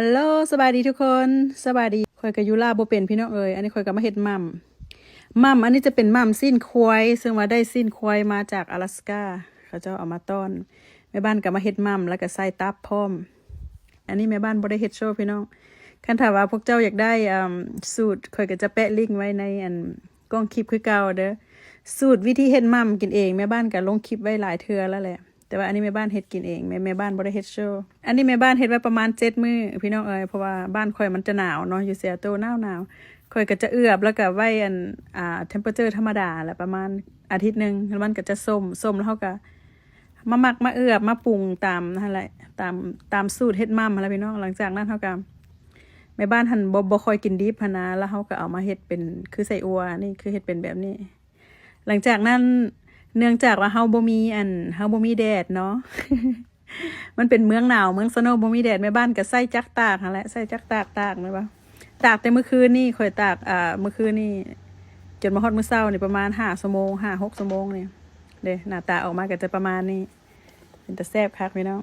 ຮັລໂຫຼ ສະບາຍດີທຸກຄົນ ສະບາຍດີ. ຂ້ອຍກໍຢູ່ລາວບໍ່ເປັນພີ່ນ້ອງເອີຍ. ອັນນີ້ຂ້ອຍກໍມາເຮັດໝ່ຳ ໝ່ຳ ອັນນີ້ຈະເປັນໝ່ຳຊີ້ນຄວາຍ ເຊິ່ງວ່າໄດ້ຊີ້ນຄວາຍມາຈາກອາລັສກາ ເຂົາເຈົ້າເອົາມາຕ້ອນ. ແມ່ບ້ານກໍມາເຮັດໝ່ຳ ແລ້ວກໍໃສ່ຕັບພ້ອມ. ອັນນີ້ແມ່ບ້ານບໍ່ໄດ້ເຮັດໂຊພີ່ນ້ອງ. ຄັນຖ້າວ່າພວກເຈົ້າຢາກໄດ້ ອາ ສູດ ຂ້ອຍກໍຈະແປະລິ້ງໄວ້ໃນອັນ ກ້ອງຄລິບຄືເກົ່າເດີ. ສູດວິທີເຮັດໝ່ຳກິນເອງ ແມ່ບ້ານກໍລົງຄລິບໄວ້ຫຼາຍເທື່ອແລ້ວແຫຼະ ແຕ່ວ່າອັນນີ້ແມ່ບ້ານເຮັດກິນເອງ ແມ່ ແມ່ບ້ານບໍ່ໄດ້ເຮັດໂຊ. ອັນນີ້ແມ່ບ້ານເຮັດໄວ້ປະມານເຈັດມື້ພີ່ນ້ອງເອີຍ ເພາະວ່າບ້ານຂ້ອຍມັນຈະໜາວເນາະ ຢູ່ Seattle ໜາວໆ. ຂ້ອຍກໍຈະເອືອບ ແລ້ວກໍໄວ້ອັນ ອ່າ temperature ທຳມະດາແຫຼະ ປະມານອາທິດໜຶ່ງ ແລ້ວມັນກໍຈະສົ້ມ ສົ້ມແລ້ວເຮົາກໍ ມາໝັກມາເອືອບມາປຸງຕາມຫັ້ນແຫຼະ ຕາມ ຕາມສູດເຮັດໝ່ຳຫັ້ນແຫຼະພີ່ນ້ອງ. ຫຼັງຈາກນັ້ນເຮົາກໍ ແມ່ບ້ານຫັ້ນບໍ່ ບໍ່ຄ່ອຍກິນດິບຫັ້ນນະ ແລ້ວເຮົາກໍເອົາມາເຮັດເປັນຄືໄສ້ອົ່ວ ນີ້ຄືເຮັດເປັນແບບນີ້. ຫຼັງຈາກນັ້ນ ເນື່ອງຈາກວ່າເຮົາບໍ່ມີອັນ ເຮົາບໍ່ມີແດດເນາະ ມັນເປັນເມືອງໜາວ ເມືອງ snow ບໍ່ມີແດດ ແມ່ບ້ານກໍໃຊ້ຈັກຕາກຫັ້ນແຫຼະ ໃຊ້ຈັກຕາກ ຕາກແມ່ນບໍ່ ຕາກແຕ່ມື້ຄືນນີ້ ຂ້ອຍຕາກ ອ່າ ມື້ຄືນນີ້ ຈົນມາຮອດມື້ເຊົ້ານີ້ ປະມານຫ້າຊົ່ວໂມງ ຫ້າຫົກຊົ່ວໂມງນີ້ເດ້. ໜ້າຕາອອກມາກໍຈະປະມານນີ້ ເປັນຕາແຊບຄັກພີ່ນ້ອງ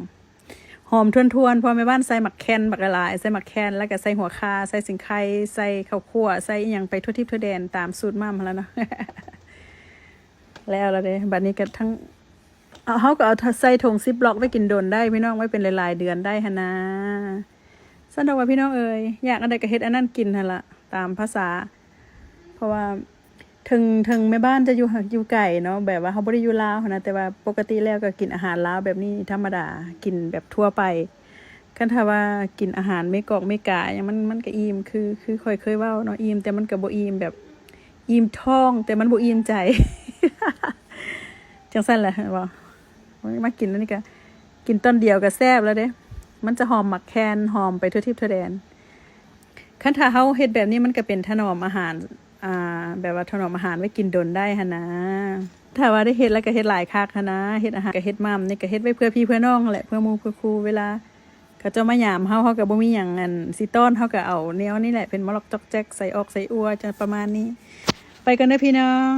ຫອມທວນໆ ເພາະວ່າແມ່ບ້ານໃສ່ໝາກແຄນບັກຫຼາຍໆ ໃສ່ໝາກແຄນ ແລ້ວກໍໃສ່ຫົວຂ່າ ໃສ່ສີໄຄ ໃສ່ເຂົ້າຂົ້ວ ໃສ່ອີ່ຫຍັງໄປທົ່ວທິດທົ່ວແດນ ຕາມສູດໝ່ຳຫັ້ນລະເນາະ. ແລ້ວລະເດ້ ບັດນີ້ກໍທັງ ເຮົາ ເຮົາກໍເອົາໃສ່ຖົງຊິບລັອກໄວ້ກິນດົນໄດ້ພີ່ນ້ອງ ໄວ້ເປັນຫຼາຍໆເດືອນໄດ້ຫັ້ນນາ. ຊັ້ນດອກວ່າພີ່ນ້ອງເອີຍ ຢາກອັນໃດກໍເຮັດອັນນັ້ນກິນຫັ້ນລະ ຕາມພາສາ ເພາະວ່າເຖິງ ເຖິງແມ່ບ້ານຈະຢູ່ ຢູ່ໄກເນາະ ແບບວ່າເຮົາບໍ່ໄດ້ຢູ່ລາວຫັ້ນນະ ແຕ່ວ່າປົກກະຕິແລ້ວກໍກິນອາຫານລາວແບບນີ້ທຳມະດາ ກິນແບບທົ່ວໄປ. ຄັນຖ້າວ່າກິນອາຫານເມກອກເມກາຫຍັງ ມັນ ມັນກໍອີ່ມ ຄື ຄືຂ້ອຍເຄີຍເວົ້າເນາະ ອີ່ມ ແຕ່ມັນກໍບໍ່ອີ່ມແບບ ອີ່ມທ້ອງ ແຕ່ມັນບໍ່ອີ່ມໃຈ ຈັ່ງຊັ້ນແຫຼະ ເຫັນບໍ່? ມາກິນອັນນີ້ກໍ ກິນຕອນດຽວກໍແຊບແລ້ວເດ້ ມັນຈະຫອມໝາກແຄນ ຫອມໄປທົ່ວທິດທົ່ວແດນ. ຄັນຖ້າເຮົາເຮັດແບບນີ້ ມັນກໍເປັນຖະໜອມອາຫານ ອ່າ ແບບວ່າຖະໜອມອາຫານໄວ້ກິນດົນໄດ້ຫັ້ນນາ. ຖ້າວ່າໄດ້ເຮັດແລ້ວກໍເຮັດຫຼາຍຄັກຫັ້ນນາ ເຮັດອາຫານກໍເຮັດໝ່ຳນີ້ ກໍເຮັດໄວ້ເພື່ອພີ່ເພື່ອນ້ອງຫັ້ນແຫຼະ ເພື່ອໝູ່ເພື່ອຄູ່ ເວລາເຂົາເຈົ້າມາຢາມເຮົາ ເຮົາກໍບໍ່ມີຫຍັງອັນຊິຕ້ອນ ເຮົາກໍເອົາແນວນີ້ແຫຼະ ເປັນມະລອກຈອກແຈກ ໃສ່ອອກໃສ່ອົ່ວ ຈະປະມານນີ້. ໄປກ່ອນເດີພີ່ນ້ອງ.